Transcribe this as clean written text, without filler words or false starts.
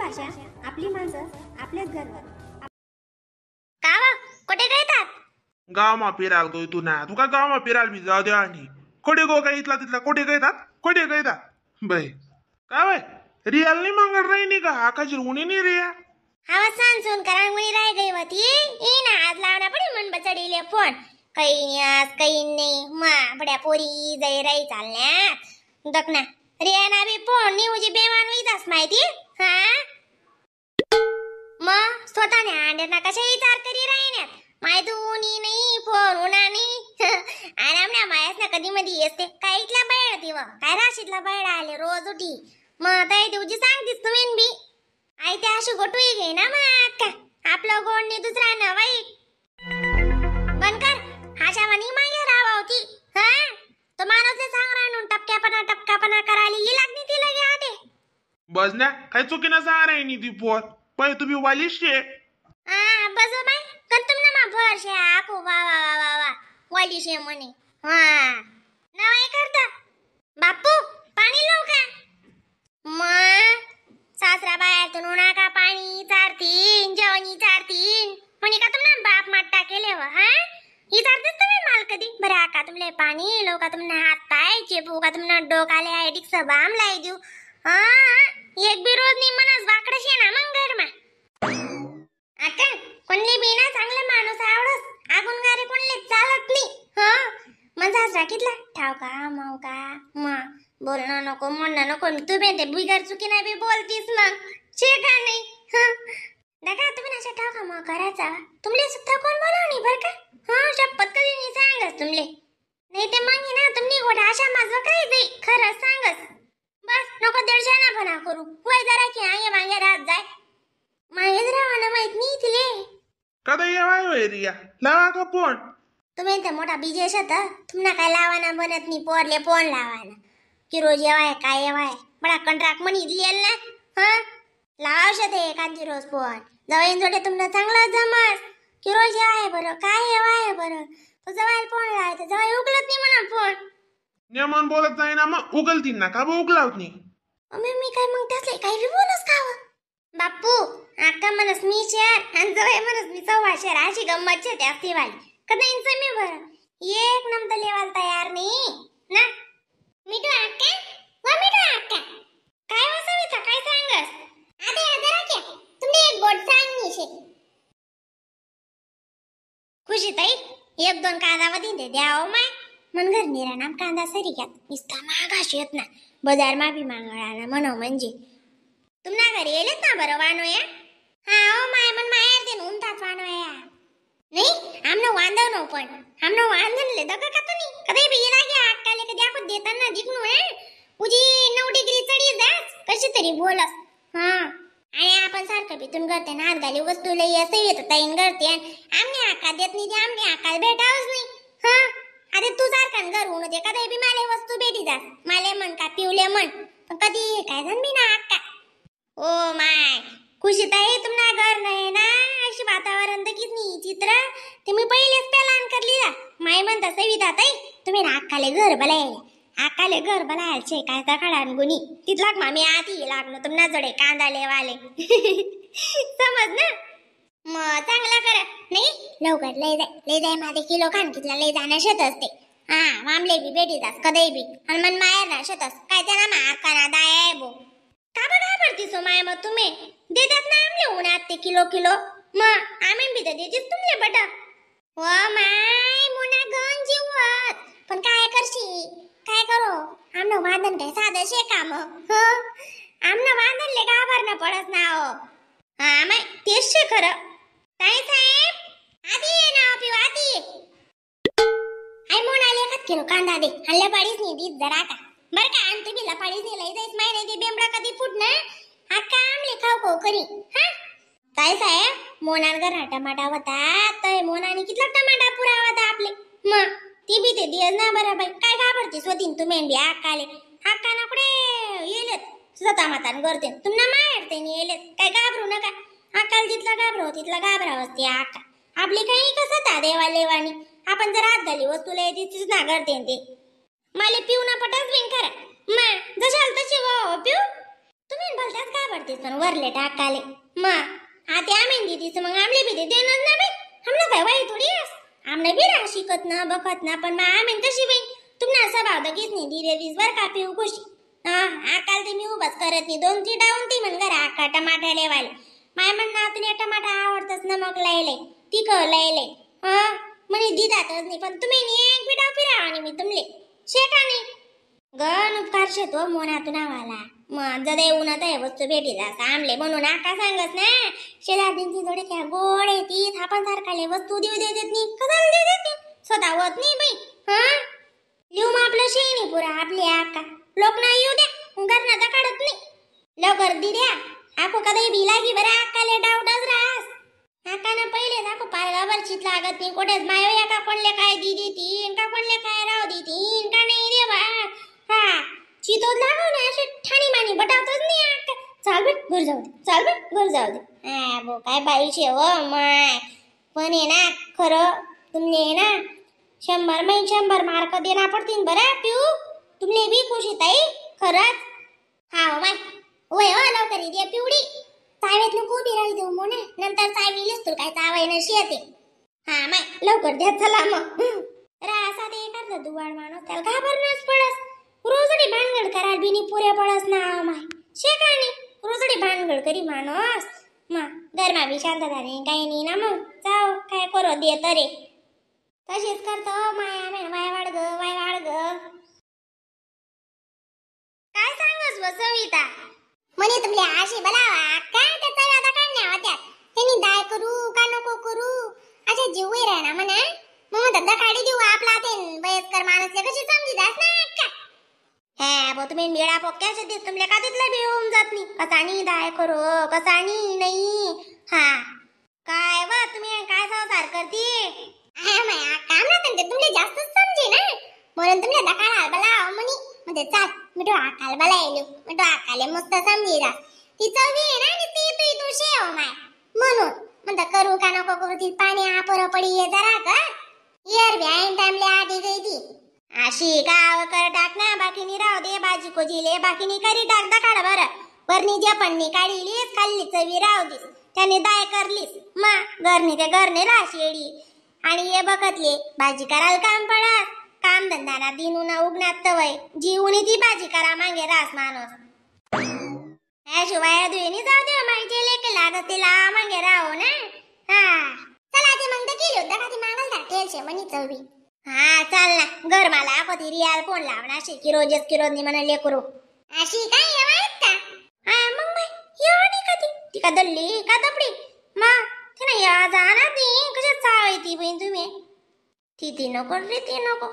भाषा, आपली माणसं, आपल्याच घरवर. का वा कुठे गयतात? गावमा फिराल गय तू ना, तुका गावमा फिराल बी जाऊ द्या आणि कोठे गो काय इथला तिथला कोठे गयतात कोठे गयतात बाई का बाई रियाल नाही मंगळ राही नाही का आकाशी उणी नाही रिया. हवा सांसून करांगुणी राय गई होती ई ना आज लावना पडी मन बचडीले फोन काही नाही आज काही नाही मा बड्या पोरी जय राई चालण्यात दकना रियाना बी फोन नी उजी बेमान होईतास माहिती. हा मग स्वतःने अंड्यांना कशा विचार करी राहिण्यात माहिती उनी नाही फोन उना नाही. आराम ना मायास ना कधी मधी असते काय इथला बाहेर दिव काय राशीतला बाहेर आले रोज उठी मग ताई दिवजी सांगतीस तुम्ही बी आई ते अशी गोटुई घे ना मग का आपलं गोड नाही दुसरा ना वाईट बंद कर हाशा म्हणी मागे राहावा होती. हा तो माणूस सांग राहून टपक्यापणा टपकापणा करायला ही लागली ती लगे आते बस ना काय चुकीनं सांग राही ती पोर पै तुम्ही वालीश शे. हा बस बाई कन तुम ना मा भर शे आको वा वा वा वा वा वाली शे म्हणे. हा नवाई करता बापू पाणी लावू का मग सासरा बाहेर उन्हा का पाणी चारतीन जेवणी चारतीन म्हणे का तुमना बाप माट्टा केले व. हा विचारतेस तुम्ही माल कधी बरं आका तुमले पाणी लो का तुमना हात पाय चेपू का तुमना डोकाले आहे डिक्स बाम लाई देऊ. हा एक बी रोज नाही मनस वाकडं शे ना मग घरमा आका कोणली बी ना चांगला माणूस आवडस आगून गारे कोणले चालत नाही. हा मन सासरा कितला ठाव का माव का म बोलणं नको म्हणणं नको तू बी ते बिगर चुकी नाही बी बोलतीस मग शे का नाही. हा नका तुम्ही अशा ठाव का मग करायचा तुमले सुद्धा कोण बोलावणी बरं का. हा शपथ कधी नाही सांगस तुमले नाही ते मग ना तुमनी गोड आशा माझं काही जाई खरं सांगस बस नको दीडशे ना पणा करू वय जरा की आगे मागे राहत जाय मागेच राहा ना माहित नाही तिले कदा येवाय होय रिया लावा का फोन. तुम्ही तर मोठा बीजे शत तुम्हाला काय लावाना बनत नाही पोरले फोन लावाना की रोज येवाय काय येवाय बडा कंट्राक्ट म्हणी लिहिल ना. हा लावावशे ते एखादी रोज फोन जवळ जोडे तुम्हाला चांगला जमस की रोज येवाय बरं काय येवाय बरं तो जवळ फोन लावायचा जवळ उकलत नाही म्हणा फोन नेमन बोलत नाही ना मग उगलतीन ना का बा उगलावत नाही. मम्मी मी काय मग त्यासले काही बी बोलस का हो? बापू आका म्हणस मी शेर आणि जवळ म्हणस मी सव्वा शेर अशी गंमत शे त्या वाली कधी मी बरं एक नंतर लेवायला तयार नाही ना. मिठू आक्का व मिठू आक्का काय हो सविता काय सांगस आदे जरा के तुमने एक गोड सांगनी शे खुशी ताई एक दोन कांदा वधीन दे द्या हो my मन घर निरा नाम कांदा सरी घ्यात निस्ता महागाशी येत ना बजार मा बी मांगळा म्हणो म्हणजे तुमना घरी येलेत ना बरं वानोया. हा हो my मन माहेर ते उमतात वानोया नाही आमनं वांदव नो पण आमनं वांदनले दगा का तुम्ही कधी बी लागे आकाले कधी आपण देताना जिकणू हे उजी 9 डिग्री चढी जास कशी तरी बोलस. हा आणि आपण सारखं बितून करते ना हात घाली वस्तू लई असं येत ताईन करते आमने आका देत नाही ते आमने आकाल भेटावच नाही. हा अरे तू सारखा घर होऊन दे कधी बी माले वस्तू भेटी जास माले म्हण का पिवले म्हण पण कधी काय जाण मी ना आका. ओ my खुशी ताई तुम्हाला घर नाही ना अशी वातावरण तर किती चित्र ते मी पहिलेच पेलान करली जा माय म्हणता सविता ताई तुम्ही ना अक्काले घर बलाय अक्काले घर बलायचे काय तर खडान गुणी तिथलाक मामी आधी लागलो तुम्हाला जोडे कांदा लेवाले समज ना मग चांगला करा नाही लवकर लय जाय लय जाय माझे किलो खान कितला लय जाणं शेत असते. हा मामले बी भेटी जास कधी बी आणि मन माहेर ना शेतस काय त्यांना मा अक्का ना दाय आहे बो का बघा घाबरतीस हो माय मग तुम्ही देतात ना आमले उन्हात ते किलो किलो मग आम्ही बी तर देतीस तुमले बटा. हो my Mona गंज जीवत पण काय करशी काय करो आमनं वांदन काय साधं शे काम ह आमनं वांदनले घाबरणं पडत ना हो. हा माय तेच शे खरं. ताई साहेब आधी ये ना पिऊ आधी ये आई मोनाले एखाद किलो कांदा दे आणि लपाडीच नाही दीत जरा का बरं का आणि तुम्ही लपाडीच नाही लई जाईस माय नाही ते बेंबडा कधी फुटना हा कामले खाऊ खाऊ करी. हा काय साहेब मोनान घरा टमाटा होता तर मोनाने कितला टमाटा पुरावा होता आपले मग ती बी ते दियस ना बरं बाई काय घाबरतीस होतीन तुम्ही बी आकाले आका ना कुठे येलेत स्वतः मातान करते तुम्हाला माहेर ते येलेत काय घाबरू नका आकाल तिथला घाबरव तिथला घाबरावच ते आका आपली काही नाही कसं ता देवा लेवानी आपण जर हात घाली वस्तूला येते तीच ना करते ते माले पिऊ ना पटच बिन खरं मा जशाल तशी हो पिऊ तुम्ही भलत्याच घाबरता. पडतीस पण वरले टाकाले मग आता आम्ही दिदीच मग आमले बी ते देणार ना बाई. हमला काय वाई थोडी आस आमने बी राह शिकत ना बखत ना पण मग आम्ही तशी बाई तुम्हाला स्वभाव दगीच नाही दिरे दिस बर का पिऊ खुशी. हा आकाल ते मी उभाच करत नाही दोन ती डाऊन ती म्हण घरा आका टमाटा लेवाले माय म्हणणं तुला टमाटा आवडतच ना मग लयले तिक लयले. हा म्हणे दिदातच नाही पण तुम्ही नी एक बिडा फिरावा आणि मी तुमले शेका नाही गण उपकार शेतो मोनातून आवाला मग जदा उन्हात आहे वस्तू भेटीला आमले म्हणून आका सांगत ना शेजारची थोडे त्या गोड आहे ती आपण सारखाले वस्तू देऊ देत नाही कसाला देऊ देत नाही स्वतः होत नाही बाई. हा लिहू मग आपलं शेणी पुरा आपली आका लोक नाही येऊ द्या घरना तर काढत नाही लवकर दी द्या आको कधी बी लागी बरं आकाले डाऊटच राहस. आकानं पहिले दाखव पारगावर चित लागत नाही कुठेच मायो या का कोणले काय दी देतीन का कोणले काय राव देतीन का नाही देवा. हा चितोच लागव ना असे ठाणी माणी बटावतच नाही आका. चाल बे घर जाऊ दे चाल बे घर जाऊ दे. हा बो काय बाई शेव माय पण आहे ना खरं तुमले आहे ना 100 मै 100 मार्क देना पडतील बरं पिऊ तुमले बी खुशी ताई खरंच. हा हो माय वय हो लवकर दे पिवडी चावेत नको उभी राही देऊ मोने नंतर चावीलीच तुला काय चावाय नशी येते. हा माय लवकर द्या चला मग रासा ते एखादा दुवाड माणूस त्याला घाबरणारच पडस रोजडी भानगड कराल बिनी पुऱ्या पडस ना माय शेकाणी रोजडी भानगड करी माणूस मग गरमा बी शांतता नाही काही नाही ना मग जाऊ काय करो दे तरे तशीच करतो माया may why वाढ ग वाय वाढ ग. काय सांगस व सविता म्हणे तुमले आशी बोलावा काय त्याचा आता काढण्या होत्या त्यांनी दाय करू का नको करू अशा जीव राहणार म्हणा मग म्हणतात दखाडी देऊ आपला ते वयस्कर माणूस कशी समजीदास ना का. हे बो तुम्ही मेळा पोक्याचे दिस तुमले का तिथलं बी होऊन जात नाही कसानी दाय करू कसानी नाही. हा काय व तुम्ही काय संसार करती. हा माया काम ना ते तुमले जास्तच समजे ना म्हणून तुमले दखाडा बोलाव म्हणी म्हणजे चाल मी तो आकाल बोलायलो मी तो आकाले मस्त समजीला ती चवी आहे ना ती तू तू शेव माय म्हणून म्हणता करू का नको करू ती पाणी आपर पडी ये जरा का इयर बी आईन टाइमले आधी गई ती अशी गाव कर टाक ना बाकीनी राहू दे भाजी कोजीले बाकीनी करी टाक दखाड बरं वरनी जे पणनी काढीलीस खाल्ली चवी राहू दीस त्याने दाय करलीस मा घरनी ते घरने राह शेडी आणि ये बघतले भाजी करायला काम पडत काम धंदा ना दिनू ना उगनात तवय जीवनी ती भाजी करा मागे रास माणूस शिवाय दुयनी जाऊ दे मागे लेक लागत तिला मागे राहो ना. हा चला ते मग केली होता का ती मागल ना टेलशे म्हणी चवी. हा चाल ना घर मला आपती रियाल फोन लावणार अशी की रोजच की रोजनी म्हणा लेकरू अशी काय येवायत का. हा मग बाई येवा नाही का ती ती का दल्ली का दपडी मा ती ना या जाणार ती कशा चावाय ती बहीण तुम्ही ती ती नको रे ती नको.